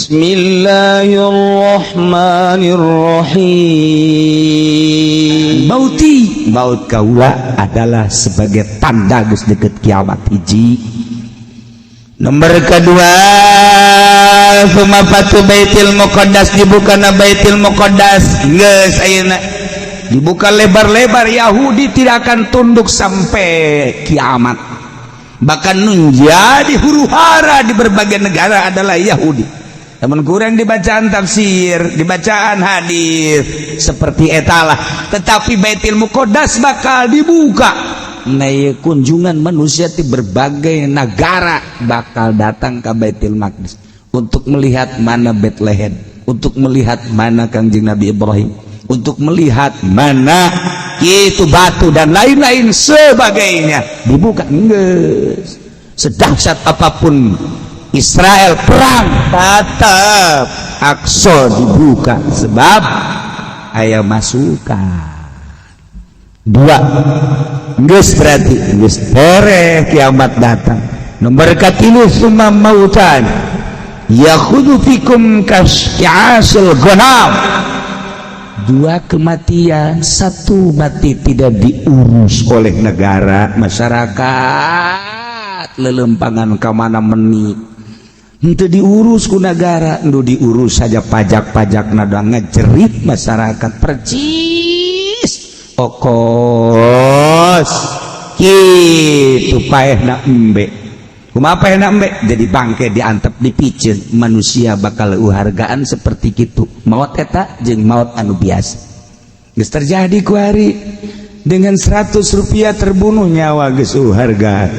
Bismillahirrahmanirrahim. Mauti maut kaula adalah sebagai tanda geus deket kiamat, hiji. Nomor kedua, summa fathu Baitil Muqaddas, dibukana Baitil Muqaddas. Geus ayeuna dibuka lebar-lebar, Yahudi tidak akan tunduk sampai kiamat. Bahkan menjadi huru hara di berbagai negara adalah Yahudi. Namun kurang dibacaan tafsir, dibacaan hadis seperti etalah. Tetapi Baitil Muqaddas bakal dibuka. Nah, kunjungan manusia di berbagai negara bakal datang ke Baitil Maqdis untuk melihat mana Bethlehem, untuk melihat mana Kangjeng Nabi Ibrahim, untuk melihat mana itu batu dan lain-lain sebagainya. Dibuka geus. Sedahsyat apapun Israel perang, tetap Aqsa dibuka sebab aya masukan. Dua geus, berarti geus tereh kiamat datang. Nomor katilu, summa mautan yakhudhu fikum kasyasil ghanam. Dua kematian, satu mati tidak diurus oleh negara, masyarakat lelempangan ke mana meni itu diurus ku negara, nu diurus saja pajak-pajak nada ngejerit masyarakat percis okos gitu, paehna embe. Kumaha paehna embe? Jadi bangke, diantep, dipicen, manusia bakal uhargaan seperti gitu. Maut eta jeung maut anu biasa geus terjadi kuari. Dengan 100 rupiah terbunuh nyawa, geus harga.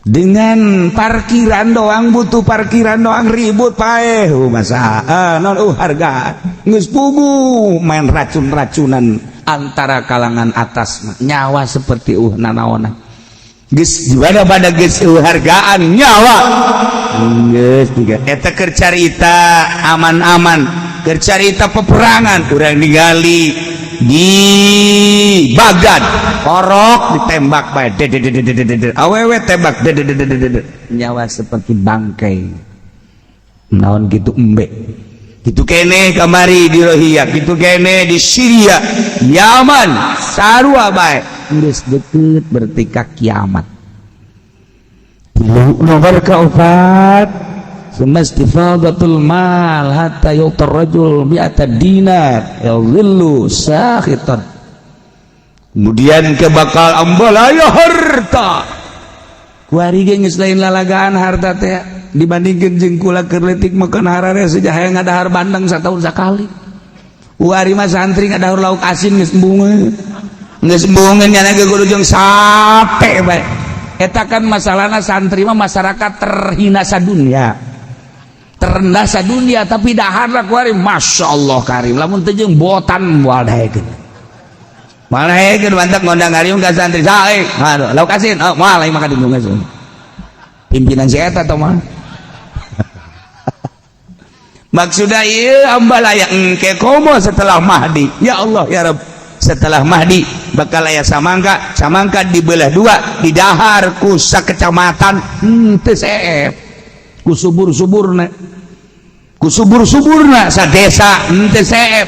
Dengan parkiran doang, butuh parkiran doang ribut, paeh. Masa non harga geus pugu main racun-racunan antara kalangan atas, nyawa seperti nanaonan. Geus pada pada geus hargaan nyawa geus tiga eta. Keur carita aman-aman, keur carita peperangan, urang ningali di Baghdad orok ditembak bae, awewe tembak, nyawa seperti bangkai. Naon gitu embe gitu kene kamari di Rohingya, gitu kene di Syria, Yaman, sarua bae. Geus deket berarti ka kiamat. Nomor keempat, Summa mal hatta yu'tar rajul mi'ata dinar yadhillu sakhitan. Kemudian ke bakal ambalaya harta. Kuari ge geus lain lalagaan harta teh dibandingkeun jeung kula keur leutik, makan harare saja hayang ngadahar bandeng satahun sakali. Kuari mah santri ngadahar lauk asin geus embungeun. Geus embungeun nya ge kudu jeung sate bae. Eta kan masalahna santri mah masyarakat terhina sadunya, terendah sadunia, tapi dahar lah kuari Masya Allah karim. Lamun teu jeung botan moal daekeun, moal daekeun. Mantap ngondang ngariung ka santri sae, aduh, lauk asin, oh, moal lain makan di pimpinan si eta tah mah. Maksudnya ieu ambalaya engke komo setelah Mahdi. Ya Allah ya Rabb, setelah Mahdi bakal aya samangka, samangka dibelah dua, didahar ku sakecamatan teu seep, ku subur-suburna, ku subur-suburna sa desa henteu seep.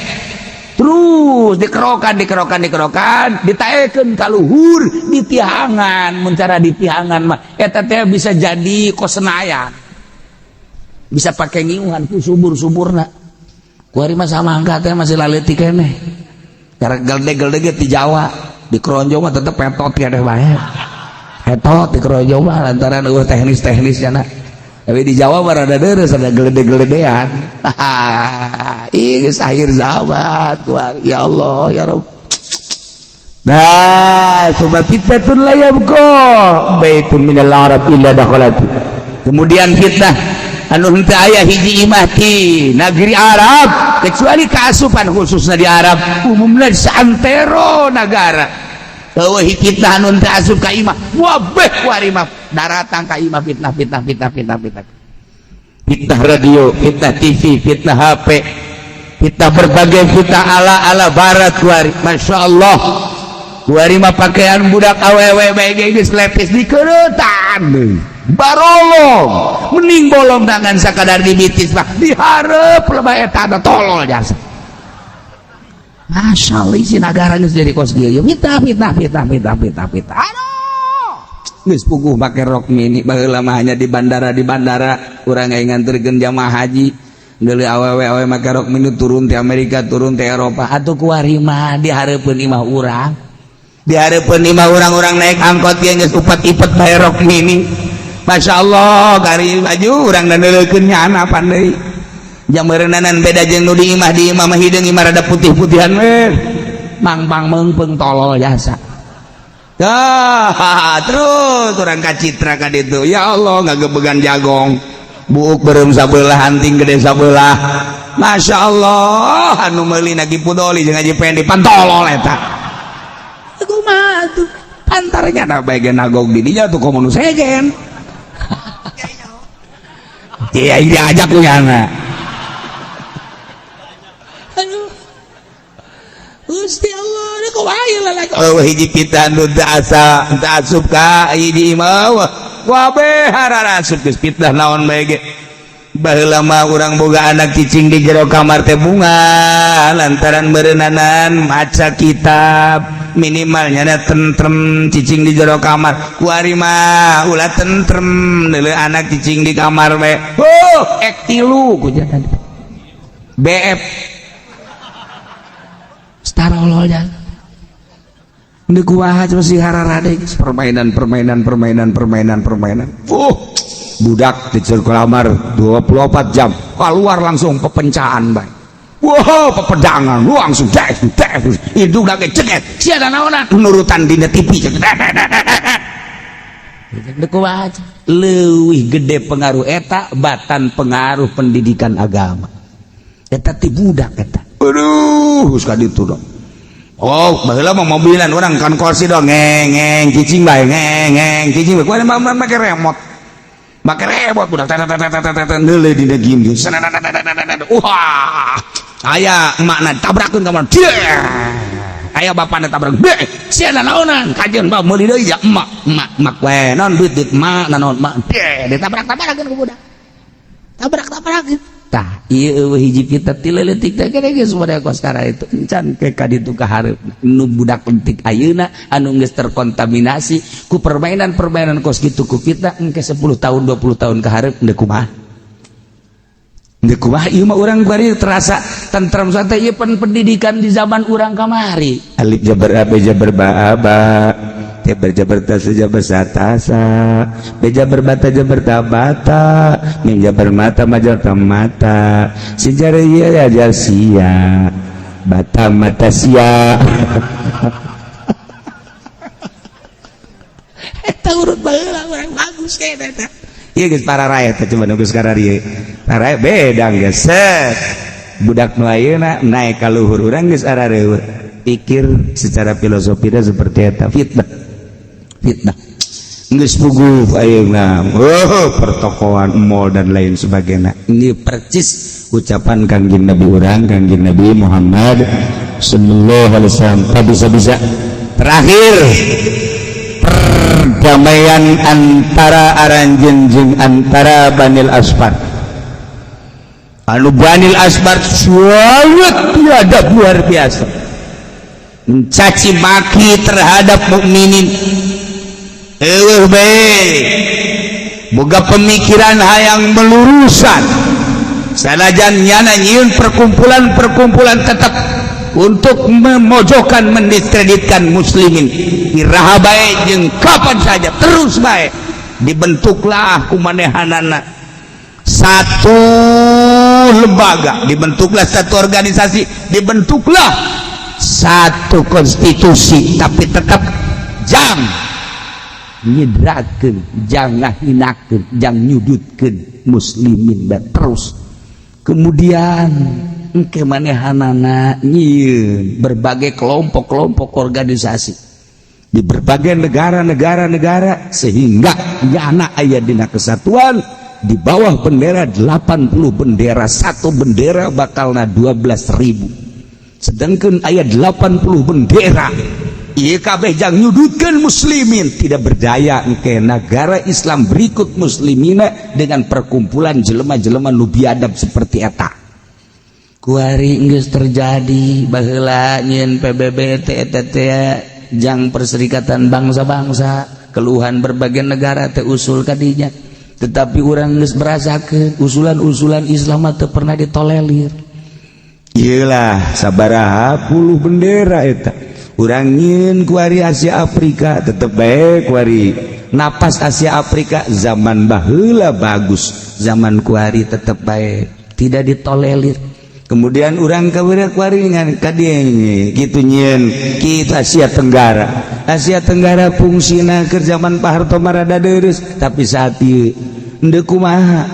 Terus dikerokan, dikerokan, dikerokan, ditaekeun ka luhur, ditihangan. Mun cara ditihangan mah eta teh bisa jadi kos Senayan, bisa pakai ngiuhan ku subur-suburna. Kuari mah samangka teh masih laleutik keneh karena gelde-gelde di Jawa. Di Kronjo mah tetep petot keneh bae, hetot di Kronjo mah lantaran eueuh teknis-teknis nya. Tapi di Jawa mah rada deres, ada gelede-geledean. Ih, geus akhir zaman kuari. Ya Allah ya Rabb. Nah, summa fitnatun la yabqa baitun minal arab illa dakhalat. Kemudian fitnah anu henteu aya hiji imah ti negeri Arab kecuali keasupan, khususnya di Arab, umumnya di saantero negara. Eueuh fitnah anu teu asup ka imah wabeh. Kuari mah daratang ka imah fitnah, fitnah, fitnah, fitnah, fitnah, fitnah radio, fitnah TV, fitnah HP, fitnah berbagai fitnah ala ala barat. Kuari Masya Allah, kuari mah pakaian budak awewe bae geus lepis dikeureutang. Edan deui. Barolong, mending bolong tangan sakadar dibitis mah dihareup lebah eta ada tolol jasa. Masya Allah, isi nagara geus jadi kos kieu. Fitnah, fitnah, fitnah, fitnah, fitnah, fitnah. Aduh. Geus puguh make rok mini baheula mah hanya di bandara urang aya nganterkeun jamaah haji. Geuleuh awewe awewe make rok mini turun ti Amerika, turun ti Eropa. Atuh kuari mah di hareupeun imah urang. Di hareupeun imah urang-urang naik angkot ge geus upat-ipet bae rok mini. Masya Allah, kari baju urang dandeleukeun nyana pandai. Jam meureunanan beda jeung nu di imah mah hideung imah rada putih-putihan we. Mangpang meungpeung tolol jasa. Dah, terus urang kacitra ka ditu. Ya Allah, ngagebegan jagong. Buuk beureum sabelah, anting gede sabelah. Masya Allah, anu meuli Haji Pudoli jeung Haji Pendi pantolol eta. Kumaha tuh? Antaranya da bae ge nagog di dinya tuh komo nu sejen. Iya, diajak ku nyana. Aduh. Gusti Allah, da kumaha ieu lalaki? Oh, hiji fitnah nu teu asa, teu asup ka hiji imah. Kabeh hararasup geus fitnah naon bae ge. Baheula mah urang boga anak cicing di jero kamar teh bunga lantaran beureunanan maca kitab minimalnya na tentrem cicing di jero kamar. Kuari mah ulah tentrem deuleu anak cicing di kamar bae. Oh, ek tilu ku jantan. BF Starolol jan. Ini kumaha masih hararade geus permainan permainan permainan permainan permainan. Budak di jero kamar 24 jam keluar langsung pepencahan bae. Wow, pepedangan langsung dek dek itu udah ceket sia da naonan nurutan dina TV. Kumaha leuwih gede pengaruh eta batan pengaruh pendidikan agama eta ti budak eta. Aduh, geus ka ditu dong. Oh, baheula mah mobilan urang kan kursi dong ngeng ngeng cicing bae ngeng ngeng cicing bae. Kuari mah make remote. Make remote budak tet tet tet tet neuleuh dina game. Wah, aya emakna tabrakeun ka mana. Aya bapana tabrak. Beh, sia naonan? Kajeun ba meuli deui ya emak, emak, emak we. Naon duit duit emak, naon emak. Deh, ditabrak-tabrakeun ku budak. Tabrak-tabrakeun. Tah, ieu eueuh hiji kita ti leutik teh kene geus model kos itu. Encan ke ka ditu ka hareup. Nu budak leutik ayeuna anu geus terkontaminasi ku permainan-permainan kos kitu ku kita engke 10 tahun 20 tahun ka hareup deuk kumaha? Deuk kumaha ieu mah urang bari terasa tentram santai ieu pendidikan di zaman urang kamari. Alif jabar a b jabar ba ba T jabar ta jabar sa ta sa B jabar bata jabar ta bata Mim jabar mata ma jabar ta mata Si jar iya ya jar sia bata mata sia. Eta urut baheula urang bagus kayak eta. Ieu geus para rakyat teh cuma geus kararieu. Para rakyat beda geus. Set. Budak nu ayeuna naik ka luhur urang geus arareueuh. Pikir secara filosofina seperti eta fitnah. Fitnah. Geus puguh ayeuna. Oh, pertokoan mall dan lain sebagainya. Ini percis ucapan Kangjeng Nabi urang, Kangjeng Nabi Muhammad sallallahu alaihi wasallam. Bisa-bisa terakhir perdamaian antara aranjeun jeung antara Banil Asfar. Anu Banil Asfar sangat biadab luar biasa, mencaci maki terhadap mukminin. Eueuh bae boga pemikiran hayang melurusan sanajan nyana nyieun perkumpulan-perkumpulan tetap untuk memojokkan mendiskreditkan muslimin. Iraha bae jeung kapan saja terus bae dibentuklah kumanehanana satu lembaga, dibentuklah satu organisasi, dibentuklah satu konstitusi, tapi tetap jang nyidrakeun, jang ngahinakeun, jang nyudutkeun muslimin bae terus. Kemudian engke manehanana nyieun berbagai kelompok-kelompok organisasi di berbagai negara-negara negara sehingga nyana aya dina kesatuan di bawah bendera 80 bendera, satu bendera bakalna 12.000, sedangkan aya 80 bendera Ieu kabeh jang nyudutkeun muslimin, tidak berdaya engke negara Islam berikut muslimina dengan perkumpulan jelema-jelema nu biadab seperti eta. Kuari geus terjadi baheula nyieun PBB teh, eta teh jang Perserikatan Bangsa-Bangsa, keluhan berbagai negara teh usul kadinya, tetapi urang geus merasakeun usulan-usulan Islam mah teu pernah ditolerir. Iyalah, sabaraha puluh bendera eta urang nyieun kuari. Asia Afrika tetep bae kuari napas Asia Afrika. Zaman baheula bagus, zaman kuari tetep bae tidak ditolerir. Kemudian urang kuari gitu nyieun kita Asia Tenggara. Asia Tenggara fungsina keur zaman Pak Harto mah rada deres, tapi saat ieu henteu kumaha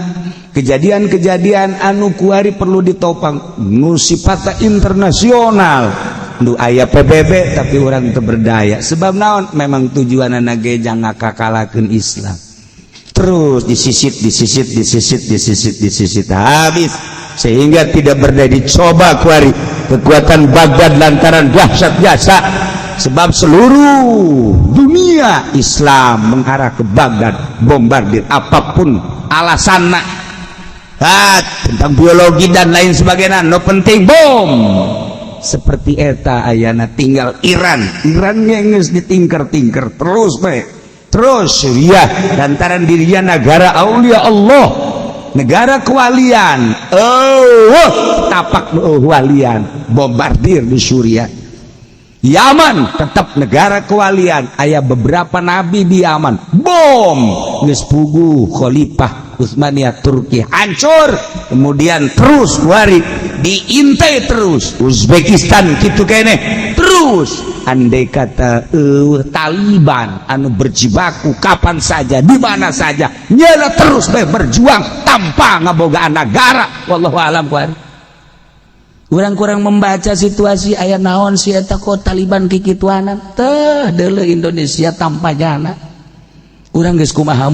kejadian-kejadian anu kuari perlu ditopang nu sifatna internasional, nu aya PBB, tapi urang teu berdaya. Sebab naon? Memang tujuan ge jang ngakakalakeun Islam. Terus disisit, disisit, disisit, disisit, disisit habis sehingga tidak berdaya. Dicoba kuari kekuatan Baghdad lantaran dahsyat jasa, sebab seluruh dunia Islam mengarah ke Baghdad, bombardir apapun alasannya tentang biologi dan lain sebagainya, no penting bom. Seperti eta ayana tinggal Iran. Iran geus ditingker-tingker terus bae, terus Suriah, lantaran dirinya negara aulia Allah, negara kewalian. Oh, tapak oh, walian, bombardir di Suriah. Yaman tetap negara kewalian, aya beberapa nabi di Yaman, bom. Geus puguh Khalifah Utsmaniyah Turki hancur. Kemudian terus wari diintai terus Uzbekistan gitu kene terus. Andai kata Taliban anu berjibaku kapan saja, di mana saja, nyala terus bae berjuang tanpa ngabogaan negara. Wallahu alam. Kuari urang kurang membaca situasi aya naon si eta kok Taliban kikituanan teh. Deuleu Indonesia tanpa jana urang geus kumaha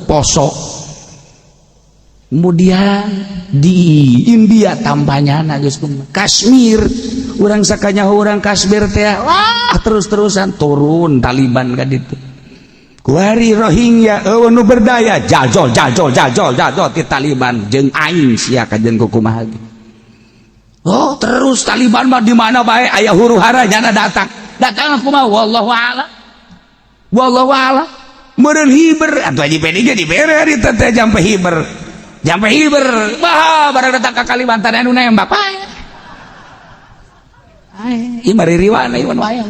poso. Kemudian di India tampaknya geus kumaha, Kashmir urang sakanya urang Kashmir teh, wah, terus-terusan turun Taliban ka ditu. Kuari Rohingya eueuh nu berdaya, jajol jajol jajol jajol ti Taliban jeung aing sia kajen kumaha ge. Oh, terus Taliban mah di mana bae aya huru hara nyana datang. Datang aku mah wallahu a'lam. Wallahu a'lam. Meureun hiber atuh Haji Pedi ge dibere ari teh jampe hiber. Jampe hiber. Bah, barang datang ka Kalimantan anu nembak bae. Ae, ieu mah ririwana ieu mah aya.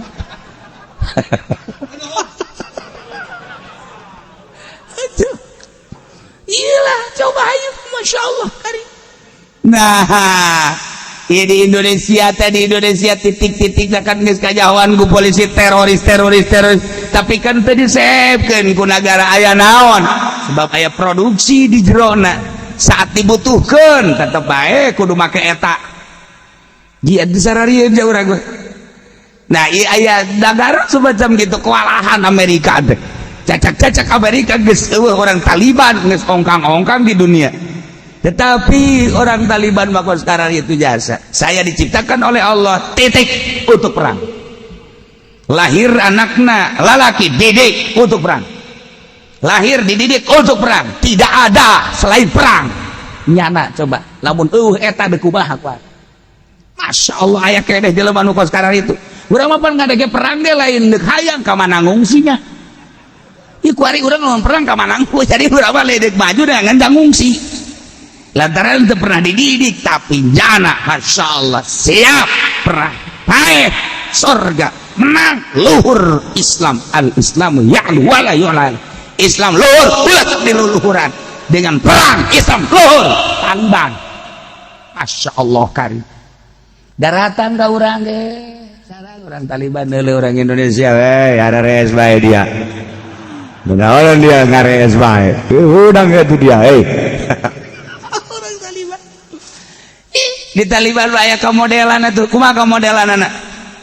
Aduh. Iyalah, coba ayo, Masya Allah, kari. Nah, iya di Indonesia teh, di Indonesia titik-titik kan geus kajahoan ku polisi teroris, teroris, teroris, tapi kan teu disebkeun ku negara aya naon, sebab aya produksi di jerona. Saat dibutuhkeun tetep bae kudu make eta. Dia disararieun jauh urang. Nah, iya aya negara semacam gitu, kewalahan Amerika teh, cacak-cacak Amerika geus eueuh orang Taliban geus ongkang-ongkang di dunia. Tetapi orang Taliban maka sekarang itu jasa. Saya diciptakan oleh Allah titik untuk perang. Lahir anakna lalaki, didik untuk perang. Lahir dididik untuk perang. Tidak ada selain perang. Nyana coba. Lamun eueuh eta deuk kumaha kuat. Masya Allah, aya keneh jelema nu sekarang itu. Urang mah pan ngadege perang ge lain deuk hayang, ka mana ngungsinya. Ieu kuari urang ngomong perang ka mana ngungsi. Jadi urang mah ledek maju dengan ngungsi. Lantaran itu pernah dididik, tapi jana Masya Allah siap perang, baik surga menang luhur Islam. Al Islamu ya'lu wala yu'la. Islam luhur, ulah di luluhuran dengan perang. Islam luhur Taliban. Masya Allah kari daratan ka urang ge orang Taliban deuleu orang Indonesia we arares bae dia. Menawan dia ngares bae udang itu dia eh. Orang Taliban di Taliban aya kamodelan atuh. Kumaha kamodelan anak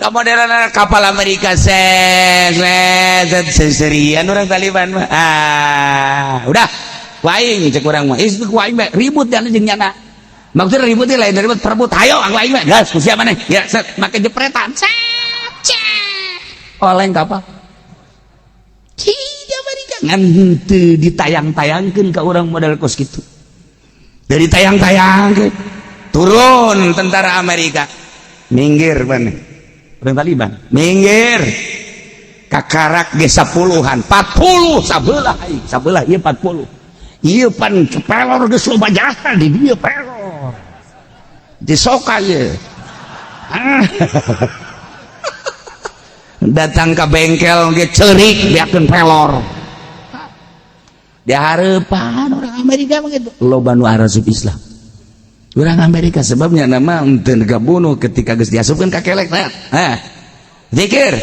kamodelan? Kapal Amerika sek set seserian orang Taliban mah. Ah, udah waing cek urang mah is ku aing bae ribut dan jeung nyana. Maksudnya ribut lain ribut perebut, hayo ang aing mah gas ku siapa maneh ya set make jepretan set cek. Oleng kapal. Di Amerika ngan henteu ditayang-tayangkeun ka urang model kos kitu. Dari tayang-tayangkeun. Turun tentara Amerika. Minggir mana? Orang Taliban. Minggir. Kakarak ge 10-an, 40 sabelah aing, sabelah ieu 40. Ieu pan pelor geus loba jasa di dieu pelor. Disoka ieu. Ah. Datang ke bengkel ge ceurik beakeun pelor. Di hareupan orang Amerika mah gitu. Loba nu arasup Islam. Orang Amerika sebabnya nama henteu bunuh ketika geus diasupkeun ka kelek nah. Hah. Zikir.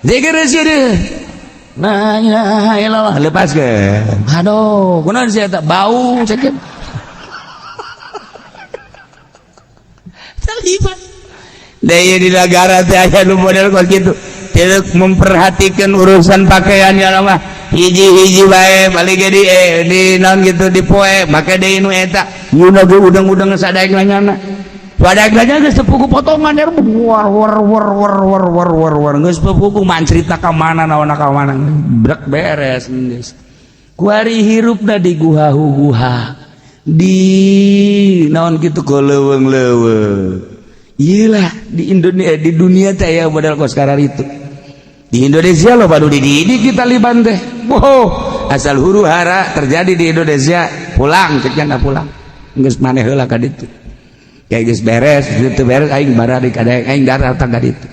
Zikir sih. La ilaha illallah, lepaskeun. Aduh, kunaon sia eta bau cek. Taliban. Daya di negara teh aya nu model kos kitu. Tidak memperhatikan urusan pakaiannya mah. Hiji-hiji bae balik ge di naon gitu di poe make deui nu eta. Yeuna ge udang-udang sadaek lanyana. Sadaek lanyana geus teu potongan ya war war war war war war war war geus pugu mancritna ka mana naonna ka mana. Brek beres geus. Kuari hirupna di guha-guha. Di naon kitu leuweung-leuweung. Iyalah di Indonesia, di dunia teh aya model kos itu. Di Indonesia lo baru dididik di Taliban teh. Wow, asal huru hara terjadi di Indonesia, pulang cek nya pulang. Geus maneh heula ka ditu. Kayak geus beres, gitu beres aing baradik ada aing daratang ka ditu.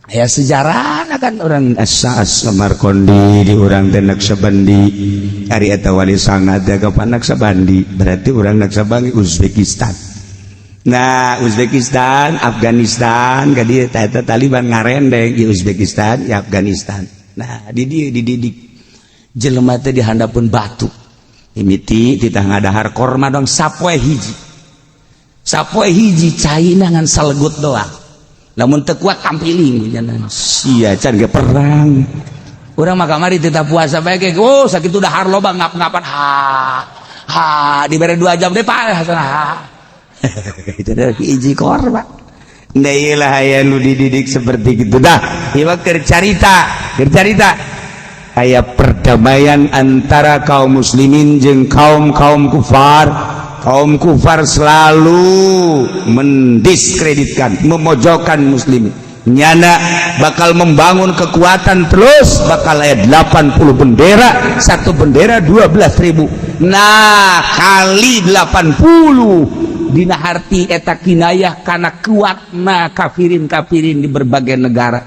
Aya sejarah kan orang asa Samarkondi di urang teh Naksabandi. Ari eta wali sanga teh ka Naksabandi, berarti urang Naksabandi Uzbekistan. Nah, Uzbekistan, Afghanistan, ka dieu eta Taliban ngarendeng di Uzbekistan, ya Afghanistan. Nah, di dieu dididik jelema teh di handapeun batu. Mimiti titah ngadahar korma dong sapoe hiji. Sapoe hiji caina ngan salegut doang. Lamun teu kuat tampiling nya. Sia can ge perang. Urang mah kamari titah puasa bae ge, oh sakitu dahar loba ngap-ngapan ha. Ha dibere 2 jam deh Pak. Ha. Itu dari hiji korma. Nah iyalah aya nu dididik seperti itu dah. Ieu mah keur carita, keur carita. Aya perdamaian antara kaum muslimin jeung kaum-kaum kufar. Kaum kufar selalu mendiskreditkan, memojokkan muslimin. Nyana bakal membangun kekuatan terus, bakal aya 80 bendera, satu bendera 12.000. Nah, kali 80 dina harti eta kinayah karena kuatna kafirin-kafirin di berbagai negara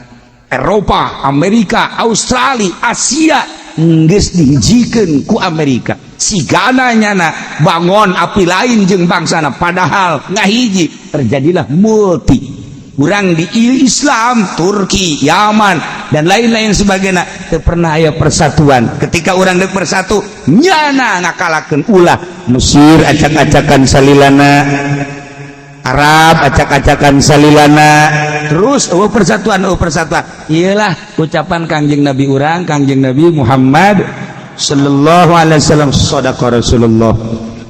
Eropa, Amerika, Australia, Asia geus dihijikeun ku Amerika. Sigana nyana bangun api lain jeung bangsana padahal ngahiji terjadilah multi. Urang di Islam, Turki, Yaman dan lain-lain sebagainya teu pernah aya persatuan. Ketika urang deuk bersatu nyana ngakalakeun ulah Mesir acak-acakan salilana, Arab acak-acakan salilana, terus oh persatuan, oh persatuan. Iyalah ucapan Kangjeng Nabi urang, Kangjeng Nabi Muhammad sallallahu alaihi wasallam, sadaqa Rasulullah.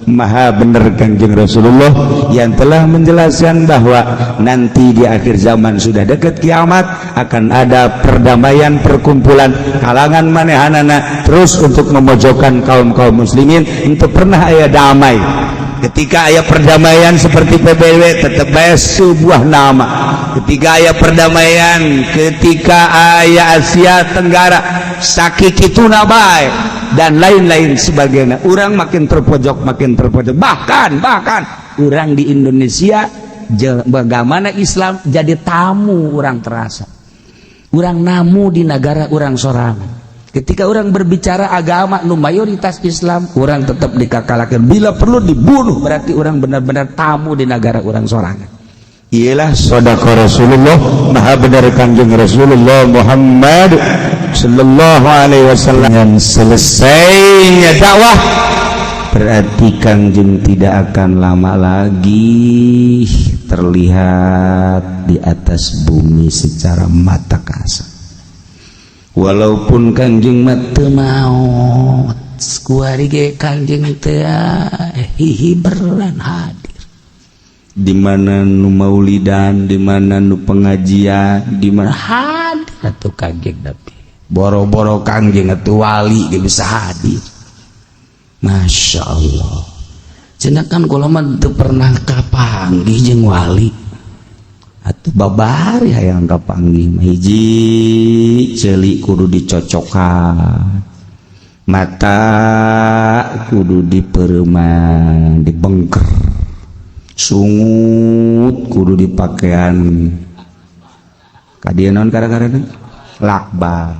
Maha benar Kangjeng Rasulullah yang telah menjelaskan bahwa nanti di akhir zaman sudah dekat kiamat akan ada perdamaian, perkumpulan kalangan manehanana terus untuk memojokkan kaum-kaum muslimin untuk pernah aya damai. Ketika aya perdamaian seperti PBB tetap bae sebuah nama. Ketika aya perdamaian, ketika aya Asia Tenggara sakituna bae dan lain-lain sebagainya. Orang makin terpojok, makin terpojok. Bahkan bahkan orang di Indonesia bagaimana Islam jadi tamu orang terasa. Orang namu di negara orang sorangan. Ketika orang berbicara agama nu mayoritas Islam, orang tetap dikakalakan. Bila perlu dibunuh, berarti orang benar-benar tamu di negara orang sorangan. Iyalah sadaqa Rasulullah, maha benar Kangjeng Rasulullah Muhammad sallallahu alaihi wasallam. Yang selesainya dakwah berarti Kangjeng tidak akan lama lagi terlihat di atas bumi secara mata kasar. Walaupun Kangjeng mah teu maot, kuari ge Kangjeng teh hihiberan hadir. Di mana nu maulidan, di mana nu pengajian, di mana hadir. Atuh Kangjeng Nabi, boro-boro Kangjeng atuh, wali ge bisa hadir. Masya Allah, cenah kan kula mah teu pernah kapanggih jeung wali. Atuh babari hayang kapanggih mah, hiji, ceuli kudu dicocokan, mata kudu dipereuman, dibengker, sungut kudu dipakean kadieu naon, kadang-kadang lakban,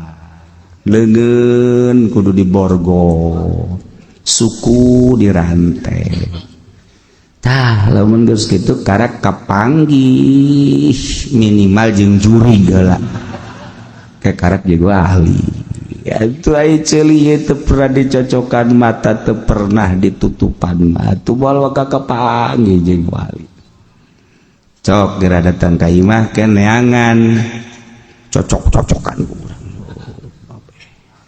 leungeun kudu diborgol, suku dirantai. Tah, lamun geus kitu karak kapanggih minimal jeung juri geula kayak karak juga ahli ya. Itu ai ceuli teu pernah dicocokan, mata teu pernah ditutupan mah atuh moal waka kapanggih jeung wali. Cok, geura datang ka imah ke neangan cocok-cocokan ku urang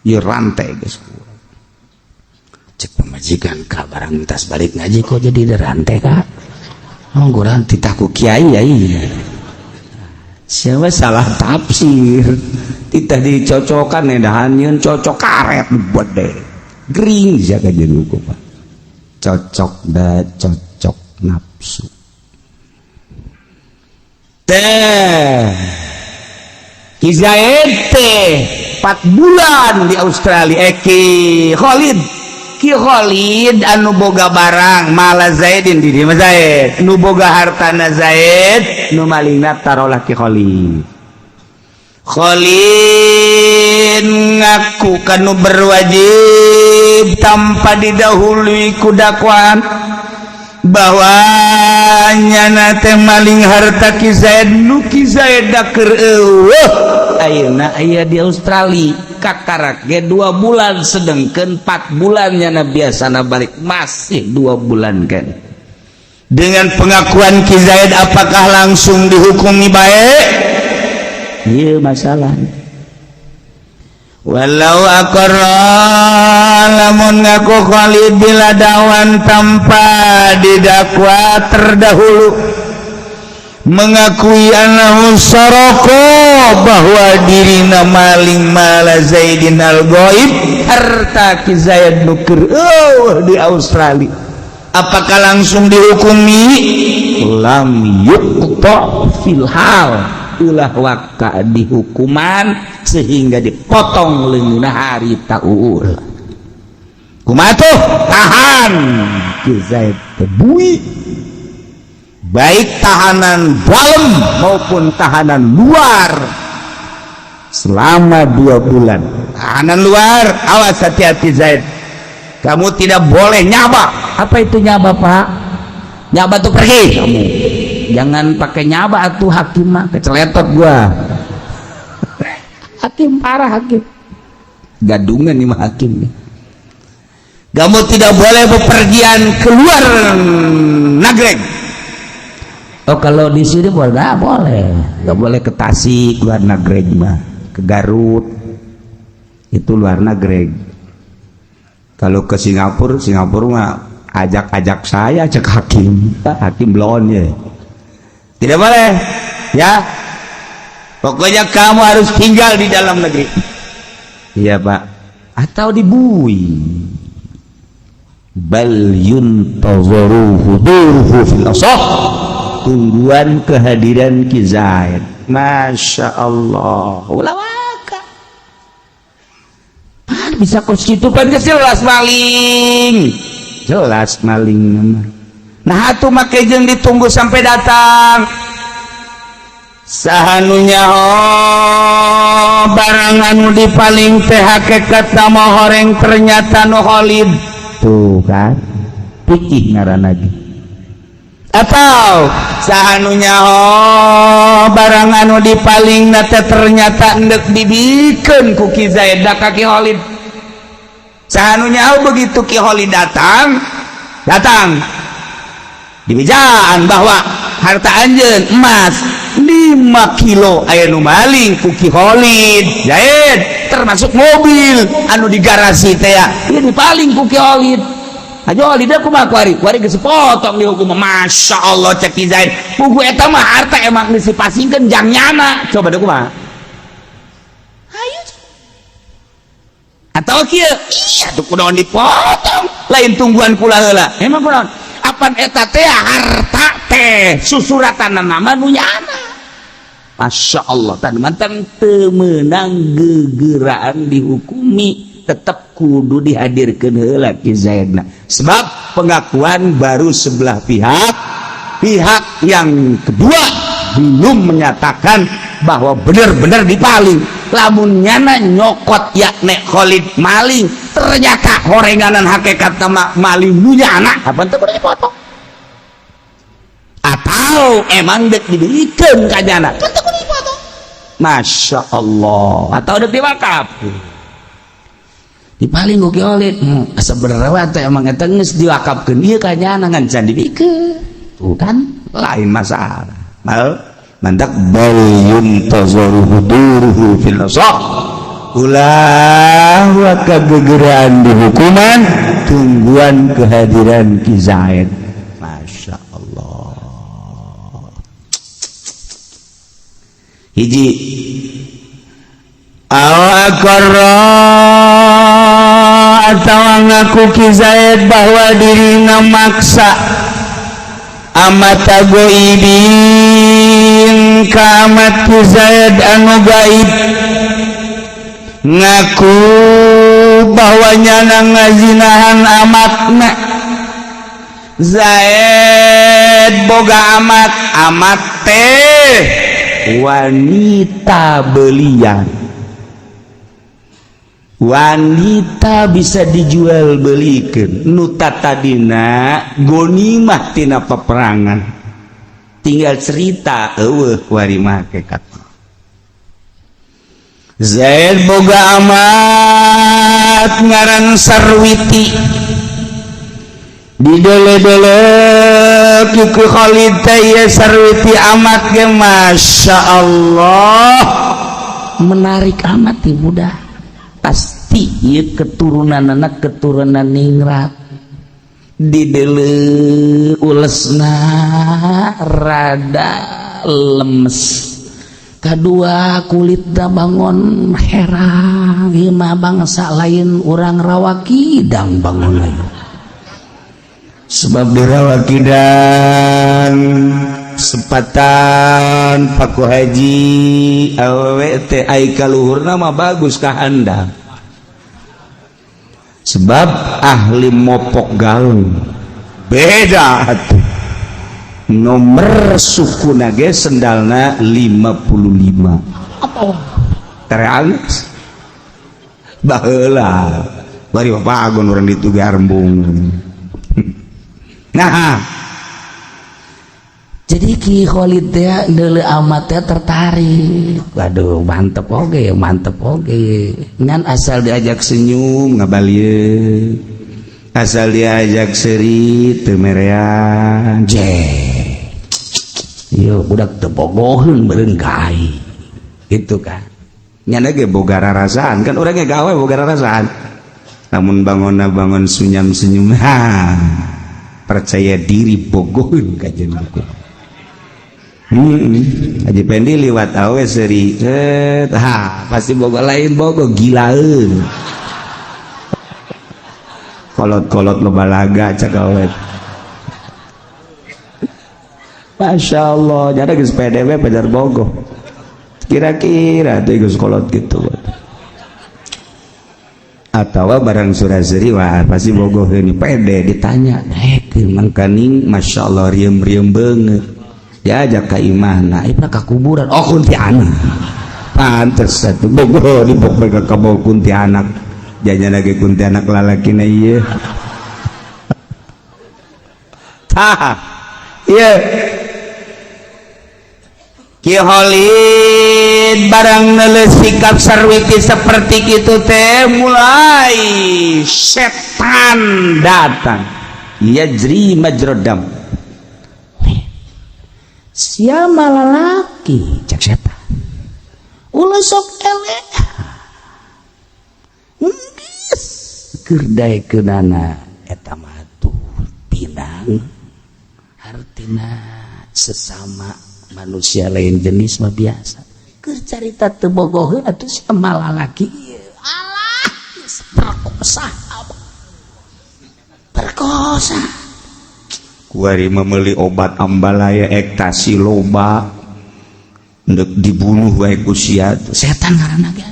ieu rantai geus. Cek pamajikan ka barang tas balik ngaji kok jadi ada rantai kak. Oh, kurang titah ku kiai ya. Iya, siapa salah tafsir, titah dicocokan, edahan nyeun cocok karet buat deh gering siapa jadi hukum cocok da cocok nafsu teh. Ki Zaid teh 4 bulan di Australia. Eh, Ki Khalid, Ki Khalid anu boga barang mala Zaidin di dieu Zaid nu boga hartana, Zaid nu malingna tarolah Ki Khalid. Khalid ngaku kanu berwajib tanpa didahului ku dakwaan bahwa nyana teh maling harta Ki Zaid, nu Ki Zaid da keur euweuh, ayeuna aya di Australia kakarak ge 2 bulan, sedengkeun 4 bulan nyana biasana balik, masih 2 bulan kan. Dengan pengakuan Ki Zaid, apakah langsung dihukumi baik? Iya, masalah. Walau aqarra, lamun ngaku Khalid, bila dakwan, tanpa didakwa terdahulu, mengakui annahu saroko, bahwa dirina maling, mala Zaidin al ghaib, harta Ki Zaid nu keur oh, di Australia, apakah langsung dihukumi? Lam yuqta fil hal, ulah waka dihukuman sehingga dipotong leungeunna harita uul. Kumaha tuh? Tahan Ki Zaid tebui, baik tahanan dalam maupun tahanan luar, selama 2 bulan. Tahanan luar, awas, hati-hati Zaid, kamu tidak boleh nyaba. Apa itu nyaba, Pak? Nyaba tuh pergi. Kamu jangan pakai nyaba tuh, hakim mah keceletot gua. Hakim parah, hakim gadungan nih mah hakim nih. Kamu tidak boleh bepergian keluar Nagreg. Oh, kalau di sini boleh nggak? Boleh, nggak boleh ke Tasik, luar Nagreg mah, ke Garut itu luar Nagreg. Kalau ke Singapura, Singapura mah ajak-ajak saya, cek hakim. Hakim belon ya, tidak boleh ya. Pokoknya kamu harus tinggal di dalam negeri. Iya, Pak. Atau dibui. Bal yuntazaru huduruhu fil asah, tungguan kehadiran Ki Zaid. Masya Allah, ulah waka. Pan bisa kos kitu pan jelas maling, jelas maling. Nah, atuh make jeung ditunggu sampai datang. Saha nu nyaho barang anu dipaling teh hakikat mah horeng, ternyata nu Khalid? Tuh kan, pikih ngaranna ge. Atau saha nu nyaho barang anu dipaling teh ternyata endek dibikeun ku Ki Zaid ka Ki Khalid? Saha nu nyaho? Begitu Ki Khalid datang, datang dibejaan bahwa harta anjeun emas 5 kilo aya nu maling ku Ki Khalid Zaid, termasuk mobil anu di garasi teh ya, ini dipaling ku Ki Khalid. Aja Khalid kumaha kuari? Kuari geus potong dihukum. Masya Allah, cek Ki Zaid, pugu eta mah harta emang geus dipasingkeun jang nyana. Coba deh, kumaha? Atau kieu, iya tuh kunaon dipotong, lain tungguan kula heula. Emang kunaon? Apan eta teh harta teh susuratan nama nu nyana. Masya Allah, tan mantang teu meunang gegeraan dihukumi, tetap kudu dihadirkeun heula Ki Zaidna. Sebab pengakuan baru sebelah pihak, pihak yang kedua belum menyatakan bahwa benar-benar dipaling. Lamun nyana nyokot ya nek Khalid maling, ternyata horenganan hakikat nama maling nu nyana, apa teu kudu dipotong? Atau emang dek diberikan ka nyana, kan teu kudu dipotong. Masya Allah, atau dek diwakaf dipaling ku Ki Khalid. Asa bener teh emang eta geus diwakafkeun ieu ka nyana ngan can dibikeun. Tuh kan lain masalah. Mal mantak bal yuntazaru huduruhu fil asah. Ulah kagegeraan di hukuman, tungguan kehadiran Ki Zaid. Masya Allah. Hiji aw aqarra atawa ngaku Ki Zaid bahwa dirina maksa amata goibin ka amat Ki Zaid anu gaib, ngaku bahwa nyana ngazinahan amatna. Zaid boga amat, amat teh wanita belian, wanita bisa dijual belikan nu tadina gonimah tina peperangan, tinggal cerita eueuh kuari mah hakikat. Zaid boga amat ngaran Sarwiti, didele-dele ku Khalid teh ieu Sarwiti amat ge Masya Allah menarik amat nih budak, pasti ieu keturunan anak keturunan ningrat. Didele ulesna rada lemes, kedua kulitna bangun herang, ieu mah bangsa lain urang Rawa Kidang bangun lain. Sebab di Rawa Kidang sepatan Paku Haji awewe teh ai kaluhurna mah bagus ka handap, sebab ahli mopok gaung beda atuh. Nomor suku nage sendalna 55 apa terealis baheula bari bapak agon urang ditu ge arembung. Nah, jadi Ki Khalid teh deuleu amat teh tertarik. Waduh, mantep oge, mantep oge. Ngan asal diajak senyum ngabalieun. Asal diajak seuri teu merean. Je. Ieu budak teu bogoheun beureun kai. Gitu kan. Nyana ge boga rarasaan kan urang ge gawe boga rarasaan. Namun bangunna bangun senyum-senyum. Ha. Percaya diri bogoheun ka jeung buku. Haji Pendi liwat awe seri, ha pasti bogo lain bogo gilaeun. Kolot-kolot loba laga cak awe. Masya Allah, jadi geus PDW pajar bogo. Kira-kira tuh geus kolot gitu. Atau barang suraseri wah pasti bogo ini pede ditanya, naik mangkaning Masya Allah riem-riem banget. Diajak ke imahna, ipna ka kuburan, oh kuntianak. Pantes satu bogo dipok mereka ka bawa kuntianak. Janya lagi kuntianak lalakina ieu. Tah, ieu. Ki Khalid barang neuleuh sikap Sarwiti seperti kitu teh mulai setan datang. Yajri majrodam. Siapa lalaki cek setan ulah sok eleh geus keur daekeunana eta mah tuh pinang hartina sesama manusia lain jenis mah biasa keur carita teu bogoheun atuh siapa lalaki ieu alah Sah perkosa. Kuari membeli obat ambalaya, ekstasi loba, ndek dibunuh wae ku sia. Setan ngaranna ge.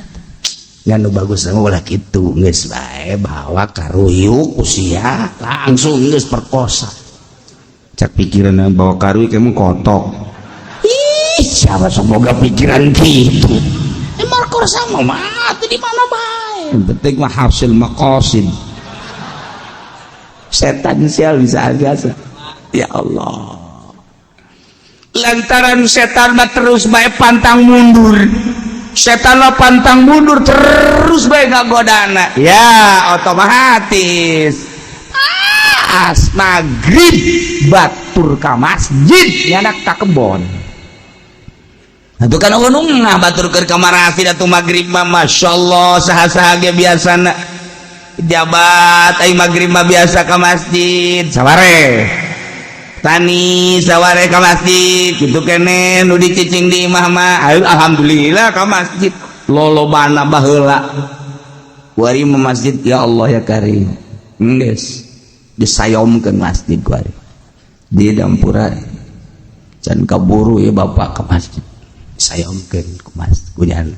Ngan nu bagus mah ulah kitu, geus bae bawa karuyuk ku sia, langsung geus perkosa. Cak pikiran bawa karuyuk kamu kotok. Ih, siapa semoga pikiran gitu. Markosa mah mati di mana bae, yang penting mah hasil maqasid. Setan sial bisa biasa. Ya Allah, lantaran setan mah terus bae pantang mundur, setan mah pantang mundur, terus bae ngagodana. Ya otomatis pas maghrib batur ka masjid, nyanak ka kebon. Itu kan nah batur keur ka marasi atuh maghrib mah. Masyaallah, saha-saha ge biasana jabat ai maghrib mah biasa ka masjid, saware tani, saware ka masjid gitu kene. Nu dicicing di imah mah ayo alhamdulillah ka masjid lolobana. Baheula kuari mah masjid, ya Allah ya Karim, geus disayomkeun masjid kuari di dampura. Can kaburu ya bapak ke masjid, disayomkeun ku masjid kunyana.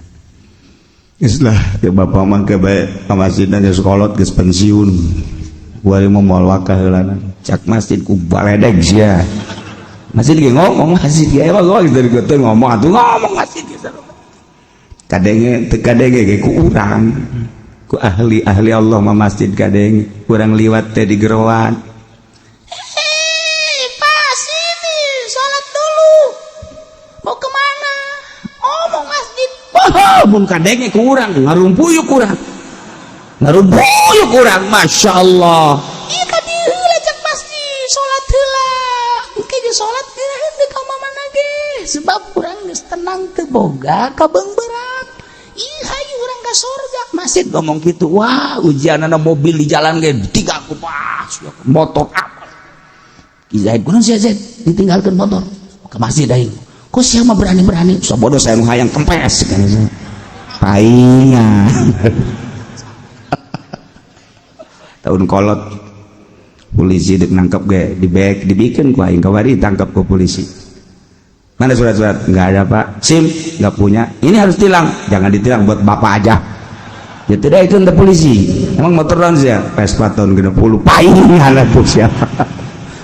Geus lah ke bapak mah ke bae ka masjid geus kolot, geus pensiun. Kuari mah moal wakah heulana. Cak masjid ku baledeg sia masjid ge ngomong. Masjid ge emang gua dari gote ngomong atuh, ngomong masjid ge kadenge teu kadenge ge ku urang, ku ahli-ahli Allah mah masjid kadenge. Urang liwat teh di geroan. Eh, Pak, sini, sholat dulu. Mau kemana? Oh, mau masjid. Oh, mun kadenge ku urang ngarumpuyuk, urang ngarumpuyuk urang, Masya Allah. Iya, ka dieu heula cek masjid, sholat heula. Engke ge sholat geura deuk ka mana ge. Sebab urang geus tenang, teu boga kabeungbeurang. Ih, hayu urang ka sorga. Masjid ngomong gitu. Wah, ujian mobil di jalan ge tiga kupas motor apa. Ki Zaid kunaon sia Zaid ditinggalkan motor ke masjid aing? Kok siapa berani-berani so bodoh, saya nu hayang kempes kan paingan. Tahun kolot polisi dek nangkep ge di bek dibikin ku aing. Kawari tangkap ke polisi, mana surat-surat? Nggak ada, Pak. SIM? Nggak punya. Ini harus tilang. Jangan ditilang, buat bapak aja. Ya tidak, itu untuk polisi. Emang motor tahun sih ya Vespa tahun 60 paingan tuh. Siapa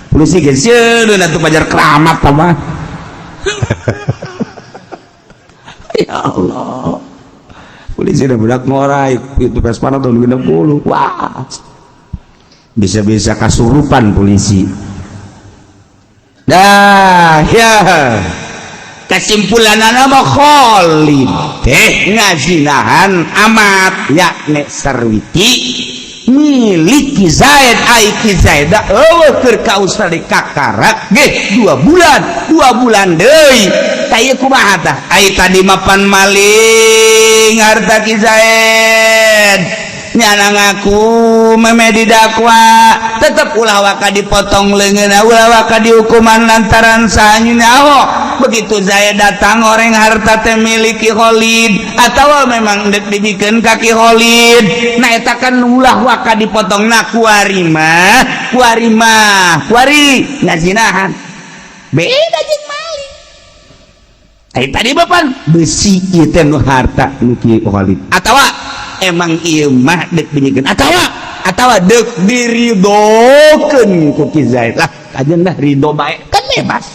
polisi ge sieun atuh, pajar keramat apa. Ya Allah, polisi udah budak ngorai itu Vespa tahun 60. Wah, bisa-bisa kasurupan polisi dah. Ya, kesimpulan nama Khalid teh ngazinahan amat, yakni Sarwiti milik Ki Zaid. Ai Ki Zaid eueuh keur ka Australia kakarak ge 2 bulan, 2 bulan deui. Tah, ieu kumaha tah? Ai tadi mapan maling harta Ki Zaid, nyana ngaku meme didakwa, tetep ulah waka dipotong leungeun, ulah waka dihukuman lantaran sahanya. Oh, begitu Zaid datang orang harta teh miliki Khalid atau memang dek dibikeun ka Ki Khalid. Nah, eta kan ulah waka dipotong. Nah, kuari mah, kuari mah, kuari ngazinahan beda jeung maling. Ai tadi bapan besi ieu teh nu harta nu Ki Khalid atawa emang ieu mah dek dibikeun atawa dek diridokeun ku Ki Zaid lah. Kajen dah ridho bae kan bebas.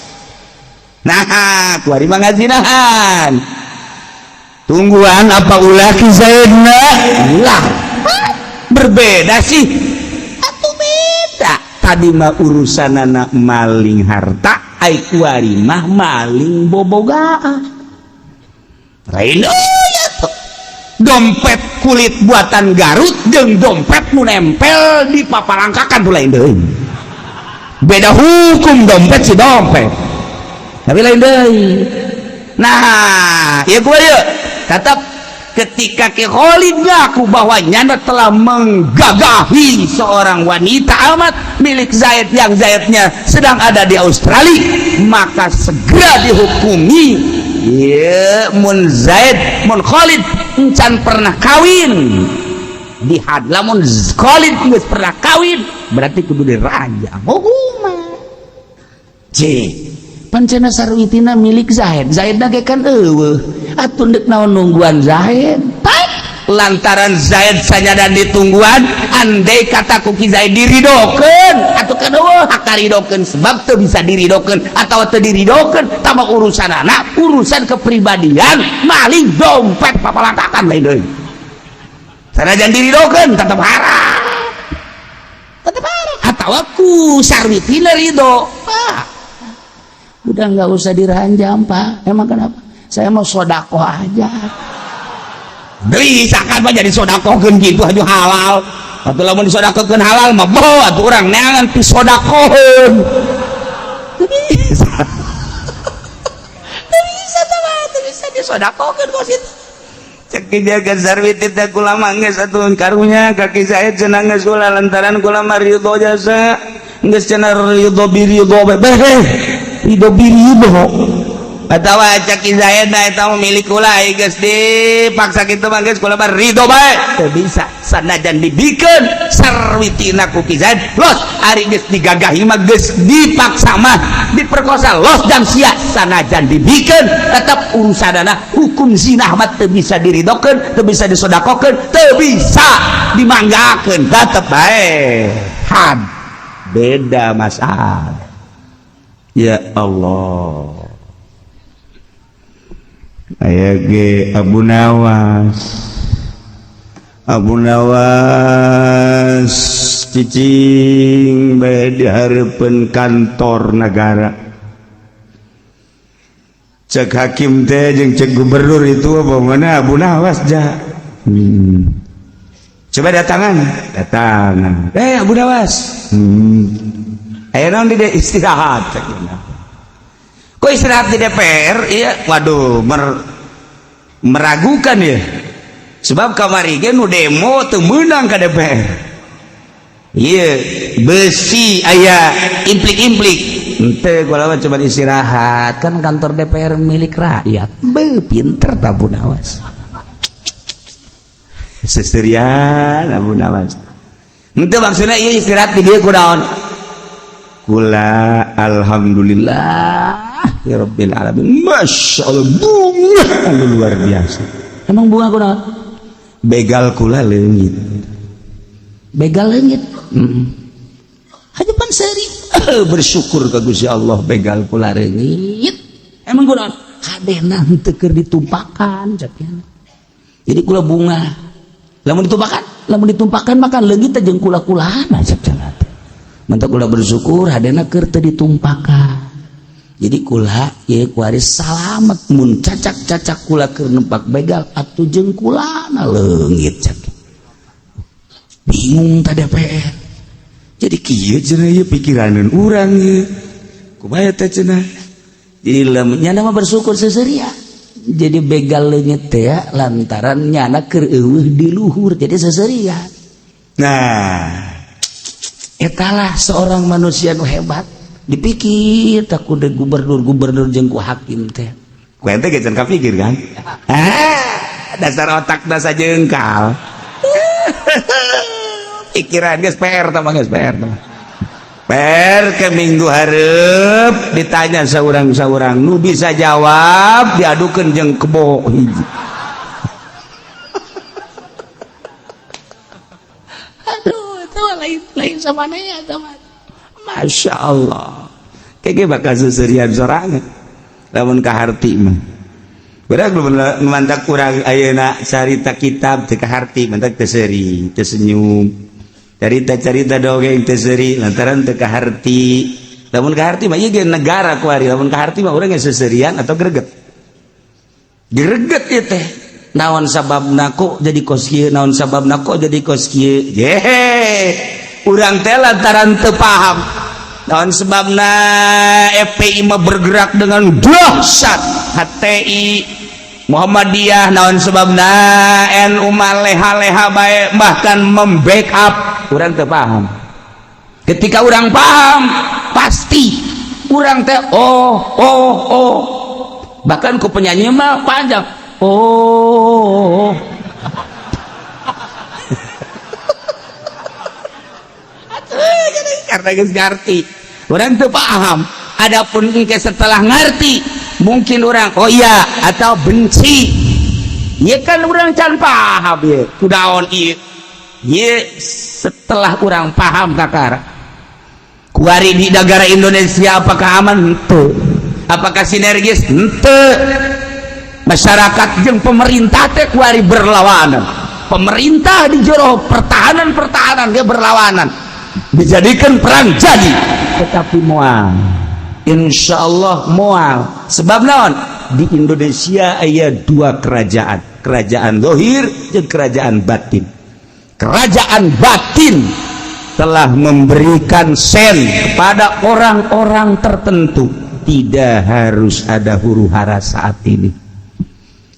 Nah, kuari mah ngazinahan, tungguan apa ulah Ki Zaidna lah? Berbeda sih atau beda. Tadi mah urusan anak maling harta, ai kuari mah maling bobogaan. Lain ya tuh. Dompet kulit buatan Garut jeung dompet nu nempel di papalangkakan tuh lain deui, beda hukum. Dompet si dompet, tapi lain deui. Nah ya, gue ya tetap ketika Ki Khalid ngaku bahwa nyana telah menggagahi seorang wanita amat milik Zaid yang Zaidnya sedang ada di Australia, maka segera dihukumi. Ya, mun Zaid, mun Khalid encan pernah kawin. Dihad lamun Khalid geus pernah kawin berarti kudu diranjam hukuman. C pancena sarwitina milik Zaid, Zaid ge kan eueuh atuh deuk naon nungguan Zaid. Lantaran Zaid sanyadan ditungguan, andai kata ku Ki Zaid diridokeun atuh kan eueuh hak karidokeun, sebab teu bisa diridokeun atau teu diridokeun tambah urusan anak, urusan kepribadian, maling dompet papalangkakan lain deui. Sanajan diridokeun tetep haram, tetep haram. Atawa ku sarwitina ridho, Pak, udah nggak usah diranjam, Pak. Emang kenapa? Saya mau sodakoh aja. Beli sakan mah jadi sodakohkeun gitu aja halal. Atuh lamun disodakohkeun halal mah boh atuh urang neangan pisodakoheun. Teu bisa. Teu bisa tah mah, teu bisa disodakohkeun kos kitu. Cek jaga sarwiti teh kula mah geus atuh karunya ka Ki Zaid cenah geus ulah lantaran kula mah ridho jasa. Geus cenah ridho biridho beh. Ridho biridho. Atawa cek Ki Zaid na eta mah milik kula geus dipaksa kitu mah geus kula mah ridho bae. Teu bisa sanajan dibikeun sarwitina ku Ki Zaid los ari geus digagahi mah geus dipaksa mah diperkosa los dan sia sanajan dibikeun tetep urusanana hukum zina mah teu bisa diridokeun, teu bisa disodakokeun, teu bisa dimanggakeun, tetep bae had beda masalah. Ya Allah, aya ge Abu Nawas, Abu Nawas cicing bae di hareupeun kantor negara. Cek hakim teh jeung cek gubernur itu apa mana Abu Nawas ja. Coba datangan, datangan. Eh, Abu Nawas. Aya naon di dieu? Istirahat cek. Kok istirahat di DPR? Iya, waduh, meragukan ya. Sebab kamari ge nu demo teu meunang ka DPR. Iya, besi aya implik-implik. Ente kula mah cuma istirahat, kan kantor DPR milik rakyat. Be, pinter Abu Nawas. Seserian Abu Nawas. Ente maksudnya iya istirahat di dieu kunaon? Kula alhamdulillah ya rabbil alamin. Masya Allah bunga anu luar biasa. Emang bunga kunaon? Begal kula leungit. Begal leungit. Haja pan seuri bersyukur ka Gusti Allah begal kula leungit. Emang kunaon? Hadena henteu keur ditumpakan cek. Jadi kula bunga. Lamun ditumpakan makan leungit teh jeung kula-kulana cek cenah teh. Mantap kula bersyukur hadena keur teu ditumpakan. Jadi kula ieu kuari salamet mun cacak-cacak kula keur nempak begal atuh jeung kulana leungit cek. Bingung ta DPR. Jadi kieu cenah ieu pikiraneun urang ieu. Kumaha teh cenah? Jadi lamun nyana mah bersyukur seseuria. Jadi begal leungit teh ya, lantaran nyana keur eueuh di luhur jadi seseuria. Nah, etalah seorang manusia nu hebat. Dipikir tak kudu gubernur-gubernur jeung ku hakim teh. Ku ente ge can kapikir kan? Ah, dasar otak dasar jengkal. Pikiran geus PR tah mah, geus PR tah. PR ke minggu hareup ditanya saurang-saurang nu bisa jawab diadukeun jeung kebo hiji. Aduh, itu mah lain lain sama nanya sama. Masya Allah. Kayaknya bakal seserian sorangan. Lamun kaharti mah. Berak mantak kurang ayeuna carita kitab teu kaharti mantak teu seuri, teu senyum. Carita-carita dongeng teu seuri lantaran teu kaharti. Lamun kaharti mah ieu ge negara kuari, lamun kaharti mah urang geus seserian atau greget. Greget ieu teh. Naon sababna kok jadi kos kieu, naon sababna kok jadi kos kieu. Yehe. Urang teh lantaran teu paham. Naon sebabna FPI mah bergerak dengan dahsyat, HTI Muhammadiyah naon sebabna NU mah leha-leha bae bahkan membackup, urang teu paham. Ketika urang paham pasti urang teh oh oh oh, bahkan ku penyanyi mah panjang oh. Karena geus ngarti, urang teu paham. Adapun engke setelah ngerti, mungkin orang, oh iya, atau benci. Iya kan, urang can paham ya kudaon iya. Iya, setelah urang paham, kakara kuari di negara Indonesia apakah aman? Henteu. Apakah sinergis? Henteu. Masyarakat jeung pemerintah teh kuari berlawanan. Pemerintah di jero pertahanan, pertahanan dia berlawanan, dijadikan perang jadi. Tetapi moal, insya Allah moal. Sebab naon? Di Indonesia aya dua kerajaan, kerajaan dohir dan kerajaan batin. Kerajaan batin telah memberikan sen kepada orang-orang tertentu. Tidak harus ada huru hara saat ini,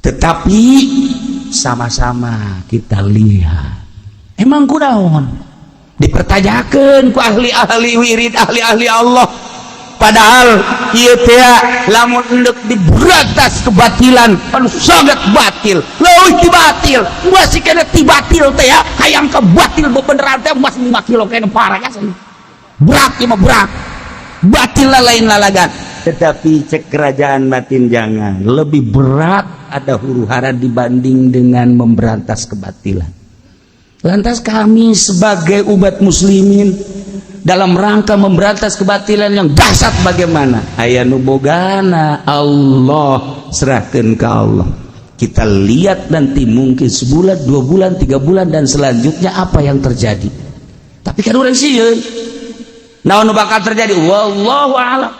tetapi sama-sama kita lihat. Emang kunaon dipertanyakan ku ahli-ahli wirid, ahli-ahli Allah? Padahal ieu teh lamun endek diberantas kebatilan anu sangat batil, leuwih ti batil, masih kena ti batil teh ya. Hayang ke batil bebeneran teh masih 5 kilo kena, parah kan? Berat ieu mah, berat. Batil lain lalagan. Tetapi cek kerajaan batin, jangan, lebih berat ada huru hara dibanding dengan memberantas kebatilan. Lantas kami sebagai umat muslimin dalam rangka memberantas kebatilan yang dahsyat bagaimana? Aya nu bogana Allah, serahkan ke Allah. Kita lihat nanti, mungkin sebulan, 2 bulan, 3 bulan, dan selanjutnya apa yang terjadi. Tapi kan urang sieun naon nu bakal terjadi, wallahu a'lam.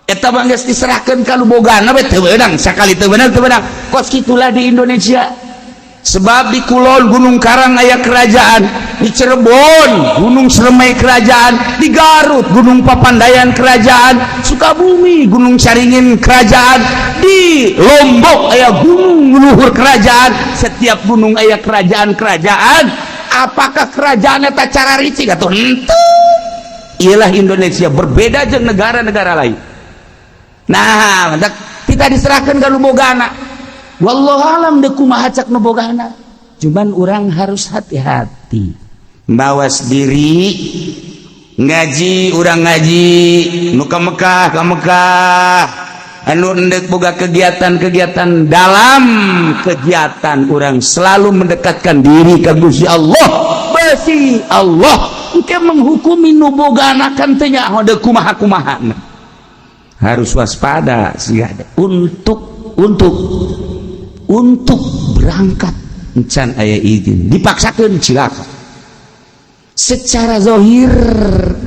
Eta mah geus diserahkeun ka nu bogana we, teu beunang sakali, teu beunang, teu beunang. Kos kitulah di Indonesia. Sebab di Kulon Gunung Karang aya kerajaan, di Cirebon Gunung Ciremai kerajaan, di Garut Gunung Papandayan kerajaan, Sukabumi Gunung Caringin kerajaan, di Lombok aya Gunung Luhur kerajaan. Setiap gunung aya kerajaan-kerajaan. Apakah kerajaan eta cara ricik atau henteu? Ialah Indonesia berbeda jeung negara-negara lain. Nah, kita diserahkan ke nu bogana, wallahu alam deuk kumaha cak nu bogana. Cuman orang harus hati-hati, mawas diri, ngaji. Urang ngaji, nu ka Mekah ka Mekah, anu endek boga kegiatan-kegiatan. Dalam kegiatan urang selalu mendekatkan diri ke Gusti Allah. Besi Allah engke menghukumi nu bogana kan teu nyaho deuk kumaha kumaha. Harus waspada sih untuk berangkat encan aya izin. Dipaksakan, cilaka. Secara zohir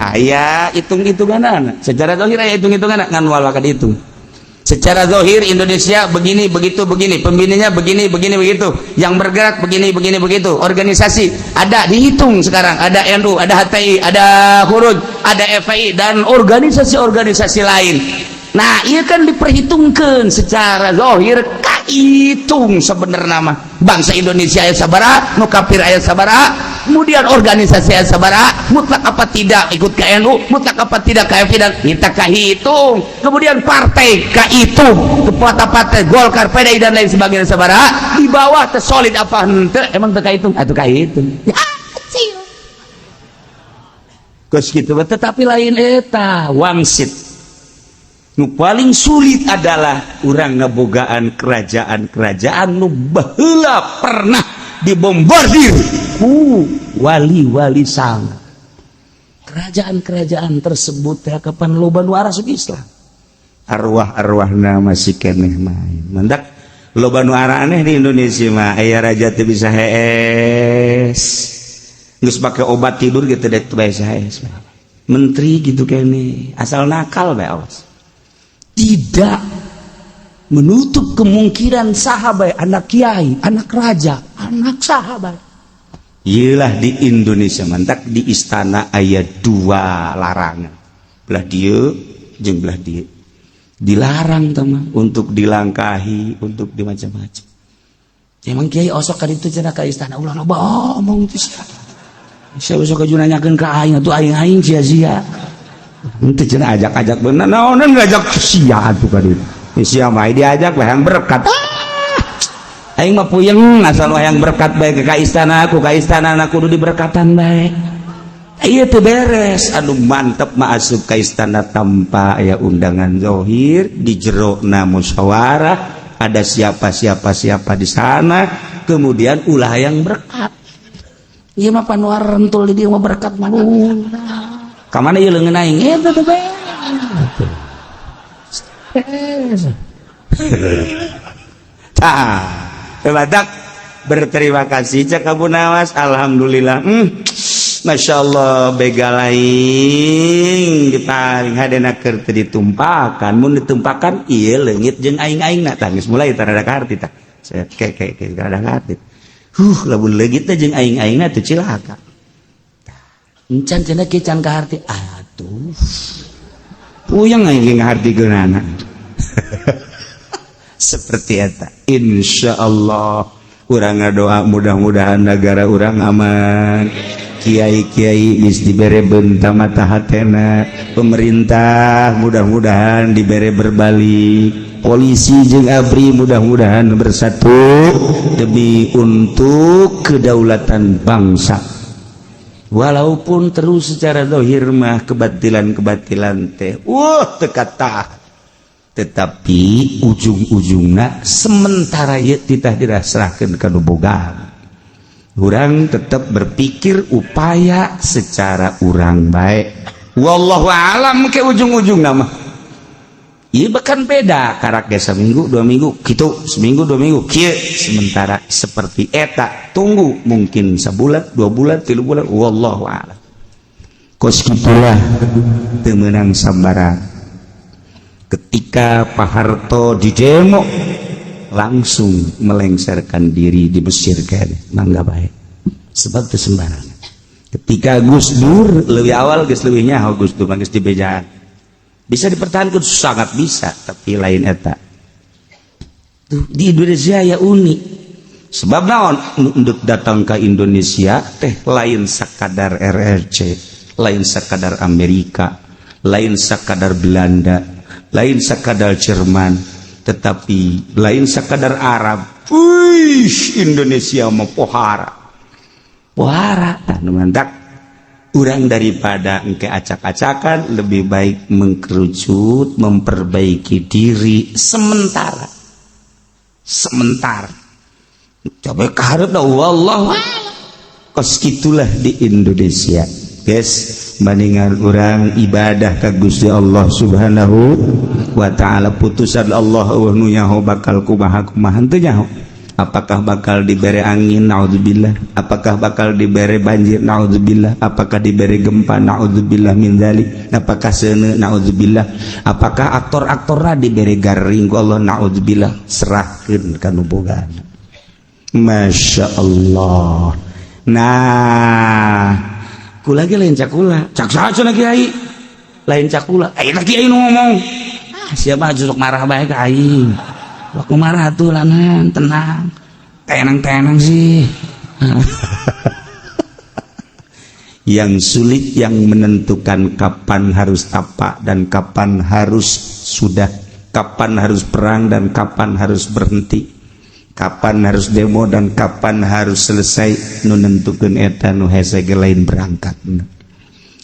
aya hitung-hitungan, secara zohir aya hitung-hitungan, ngan walakan itu. Secara zohir Indonesia begini, begitu, begini, pembinanya begini, begini, begitu, yang bergerak begini, begini, begitu, organisasi ada dihitung. Sekarang ada NU, ada HTI, ada Huruj, ada FPI, dan organisasi-organisasi lain. Nah, iya kan diperhitungkan secara zohir, kahitung sebenarnya mah bangsa Indonesia aya sabaraha, nu kafir aya sabaraha, kemudian organisasi aya sabaraha, mutlak apa tidak ikut ke NU, mutlak apa tidak ke FPI, dan kita kahitung. Kemudian partai kahitung, kepala partai Golkar, PDI, dan lain sebagainya sabaraha, di bawah teh solid apa henteu. Emang teu kahitung atuh? Kahitung ya, kecil kos gitu. Tetapi lain eta wangsit. Nu paling sulit adalah urang ngebogaan kerajaan-kerajaan nu baheula pernah dibombardir ku wali-wali sang. Kerajaan-kerajaan tersebut ya, kapan loba nu arasup Islam, arwah-arwahna masih keneh main. Mantak loba nu aneh di Indonesia mah, aya raja teu bisa hees, geus pake obat tidur gitu dek teu bisa hees. Menteri gitu kene, asal nakal bae awas. Tidak menutup kemungkinan sahabat, anak kiai, anak raja, anak sahabat. Iyalah di Indonesia. Mantak di istana aya dua larangan, belah dia jeung belah dia dilarang teman untuk dilangkahi, untuk di macam-macam. Emang kiai osok kan itu cenah ka istana, ulah loba omong teh. Sia besok kaju nanyakeun ka aing atuh, aing aing sia-sia. Henteu cenah, ajak-ajak bener naonan ngajak sia atuh ka dieu. Sia mah diajak bae yang berkat. Ah, aing mah puyeng, asal hayang berkat bae ka istana, ku ka istana na kudu diberkatan bae. Ieu teu beres. Anu mantep mah asup ka istana tanpa aya undangan zohir, di jerona musyawarah, ada siapa siapa siapa di sana, kemudian ulah yang berkat. Ieu mah panuar rentul di dieu mah berkat mah. Ka mana ieu leungeun aing? Eta teu beres. Tah, badak berterima kasih cek Abu Nawas, alhamdulillah. Masya Allah, begal aing dipaling hadena keur teu ditumpakan, mun ditumpakan ieu leungit jeung aing-aingna. Tah, geus mulai tarada kaharti tah. Ke ke ke tarada kaharti. Lamun leungit teh jeung aing-aingna teu cilaka. Encan cenah kieu can kaharti. Atuh. Puyeng aing ge ngahartikeunana. Seperti eta. Insyaallah urang ngadoa mudah-mudahan negara urang aman. Kiai-kiai geus dibere benta mata hatena, pemerintah mudah-mudahan dibere berbalik, polisi jeung ABRI mudah-mudahan bersatu demi untuk kedaulatan bangsa. Walaupun terus secara dohir mah kebatilan-kebatilan teh teu kata, tetapi ujung-ujungna sementara ieu titah diserahkeun ka nu boga. Urang tetap berpikir upaya secara urang baik. Wallahu alam ke ujung-ujung nama. Iya bahkan beda karak ge seminggu 2 minggu gitu, seminggu 2 minggu kieu, sementara seperti eta tunggu mungkin sebulan 2 bulan 3 bulan, wallahu alam. Kos kitulah, teu meunang sambarang. Ketika Pak Harto di demo langsung melengserkan diri di Mesir kan, mangga baik, sebab itu sembarangan. Ketika Gus Dur lebih awal, geus leuwih nyaho Gus Dur geus dibejaan, bisa dipertahankan, sangat bisa, tapi lain eta. Tuh, di Indonesia ya unik, sebab naon, untuk datang ke Indonesia teh lain sakadar RRC, lain sakadar Amerika, lain sakadar Belanda, lain sakadar Jerman, tetapi lain sekadar Arab. Wih, Indonesia mau pohara pohara. Tah, nu mantak urang daripada engke acak-acakan lebih baik mengkerucut, memperbaiki diri sementara, sementara coba kaharep dah, wallahu kos gitulah di Indonesia, guys. Bandingan urang ibadah ka Gusti Allah Subhanahu wa taala, putusan Allah euweuh nu nyaho bakal kumaha kumaha, teu nyaho apakah bakal dibere angin, naudzubillah, apakah bakal dibere banjir, naudzubillah, apakah dibere gempa, naudzubillah min dzalik, apakah seuneu, naudzubillah, apakah aktor-aktorna dibere garing ku Allah, naudzubillah. Serahkeun ka nu bogana. Masya Allah. Nah, kula ge lain cakula, cak saha cenah kiai lain cakula. Ayeuna kiai nu ngomong, ah siapa sok marah bae ka aing. Waktu marah tuh lanan tenang, tenang-tenang sih. Yang sulit yang menentukan kapan harus tapak dan kapan harus sudah, kapan harus perang dan kapan harus berhenti, kapan harus demo dan kapan harus selesai, nu nentukeun eta nu hese ge lain berangkat.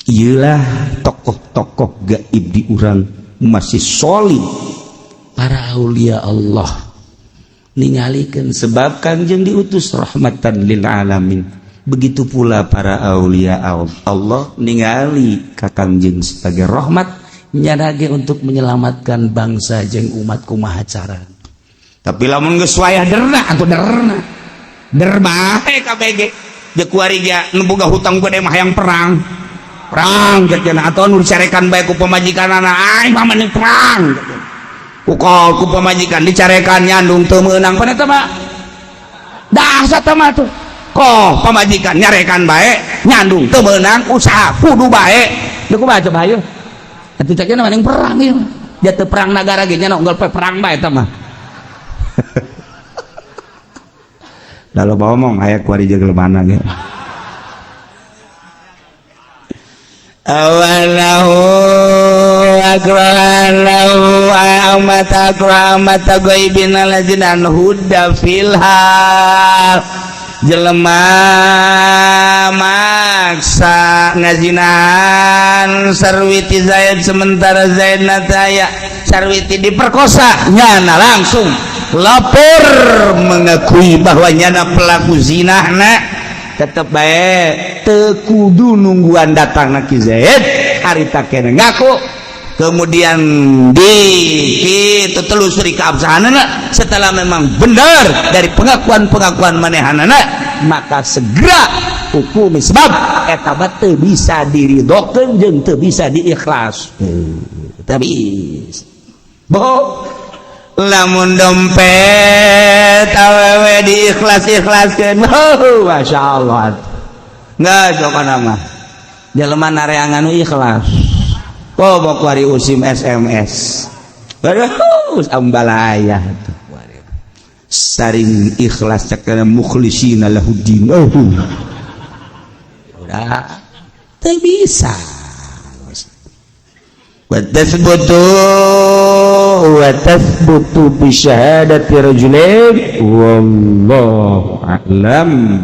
Iyalah, tokoh-tokoh gaib di urang masih solid, para aulia Allah ningalikeun, sebab Kangjeng diutus rahmatan lil alamin. Begitu pula para aulia Allah ningali ka Kangjeng sebagai rahmat nyarage untuk menyelamatkan bangsa jeung umat kumaha cara. Tapi lamun geus wayah derna atuh derna der bae KBG jeung kuari ge nu boga hutang gede mah hayang perang perang cenah, atau nu dicarekan bae ku pamajikanana, aing mah mending perang. Kukol ku pamajikan dicarekan, nyandung teu meunang, pan eta mah dahsyat mah tuh. Koh pamajikan nyarekan bae, nyandung teu meunang, usaha kudu bae. Deuk kumaha coba hayu atuh cek mending perang ieu mah. Dia teu perang nagara ge nya unggal perang bae eta mah. Lalu bawa ngomong aya kuari jeung mana ge. Awalahu akralahu amata akramata ghaibin alladzina huda fil hal. Jelema maksa ngazinahan Sarwiti Zaid, sementara Zaid nataya, Sarwiti diperkosa, nyana langsung lapor mengakui bahwa nyana pelaku zina. Na tetep baik, teu kudu nungguan datang Ki Zaid. Harita kene ngaku, kemudian di itu telusuri keabsahanana. Setelah memang benar dari pengakuan-pengakuan manehanana, maka segera hukumi, sebab eta mah teu bisa diridokeun jeung teu bisa diikhlas, teu bisa. Boh, lamun dompet awewe diikhlas-ikhlaskeun, oh, Masya Allah. Nggak sok nama jelema nareangan nu ikhlas. Oh, kuari usim SMS. Bagus ambalaya tuh. Saring ikhlas cakana mukhlisina lahuddin. Oh. Udah. Teu bisa. Wa tathbutu bi syahadati rajulain, wallahu a'lam.